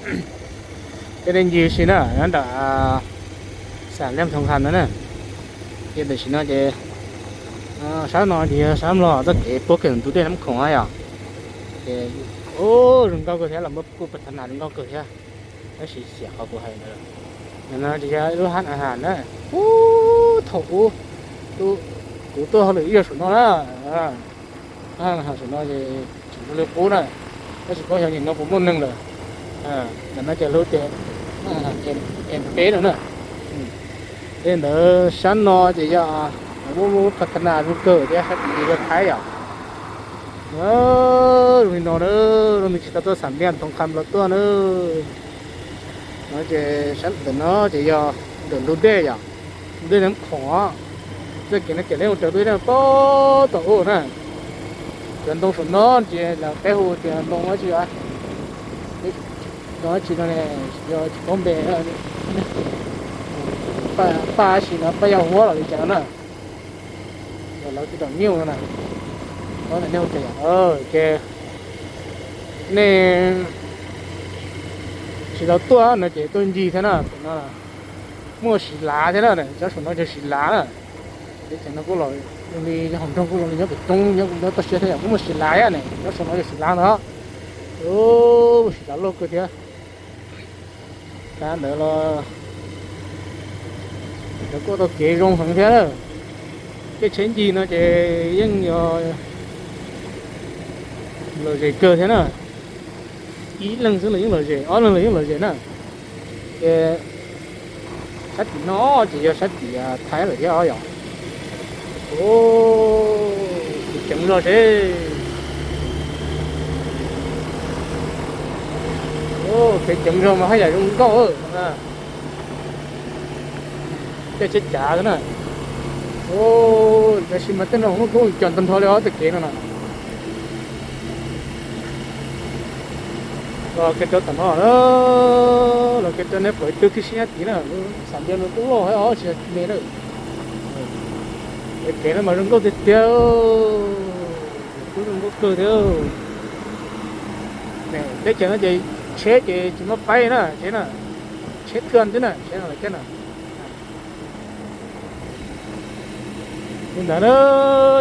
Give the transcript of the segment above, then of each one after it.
Ces dej ncig si na, nyob nram Xam Liaj Thoo Kham no na. Ces tam sim no ces sab no ces yog sab los txoj kev puag kiag ntug dej Nab Khoom yom. Ces zoo nkauj kawg thiab, los muaj kuj pas tha nas zoo nkauj kawg thiab. Tab sis xiam qhov kuv hais ntawd, no ces yog lub hab na has na. Ub, thaum ub kuv tuaj hauj lwm ib yam saum no na, hab na has saum no ces tseem ua li qub na, tab sis koj xyov nim no puas muaj neeg lawm. Ntawm no ces lub tias es peb no na. Tej ntawd sab no ces yog muaj lub pas tha nas zoo kawg thiab, sab tim yog Thaib yom. Zoo li no na, no nws tsis tau tuaj Xam Liaj Thoo Kham los tuaj na. No ces sab ntawm no ces yog ntawm ntug dej yom, ntug dej Nab Khoom. Txoj kev no ces lawv mus raws ntug dej pob tom ub na. Cov ntoo saum no ces lawv peb hu tias ntoo dab tsi, ntoo dab tsi no ne, yog tsis paub npe, paj dab tsi no, paj yaj huab los li cas no na. Lawv tsis tom nyuj no na, nej hu tias, ces nej tsis tau tuaj no ces tuaj ncig thiab na, no muaj siv lav thiab na, cov saum no yog siv lav na. Teb chaws no kuj zoo li hauv nroog kuj zoo li nyob pem roob nyob toj siab thiab yom, kuj muaj siv lav thiab ne, cov saum no yog siv lav ntag. Siv lav loj kawg thiab. Tab ntawd los lawv kuj tau kev zoo heev thiab. Tej tsheb ncig no ces yeej yog lom zem kawg thiab na. Ib leeg xwb los yeej lom zem, ob leeg los yeej lom zem na. Ces sab tim no ces yog sab tim Thaib lawm thiab os yom. Kev ceev zog seb, kev ceev zog mas haj yam zoo nkauj. Tej tsheb cav xwb na. Tab sis mas tej no kuj cov ntog nrho li os tej kev no na. Los kev rau tom no na, los kev rau nej pom ib tug khib sib nyob tid na, Xam Liaj no kuj loj thiab os, tsis yog me na. Kev no mas zoo nkauj tiag tiag, kuj zoo nkauj kawg thiab. Teb chaws no ces tsheb ces tsis muaj paib na, tsheb na, tsheb thwj xwb na, tsheb no lawm thiab na. Li ntawd na,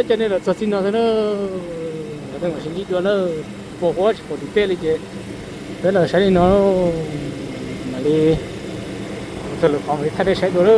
coj nej los txog txij no xwb na, los tej mam sib ntsib dua na, puas huab tsis pom tim tej li ces peb los saib li no, mam li txog lwm qhov mam li thaij nej saib dua na.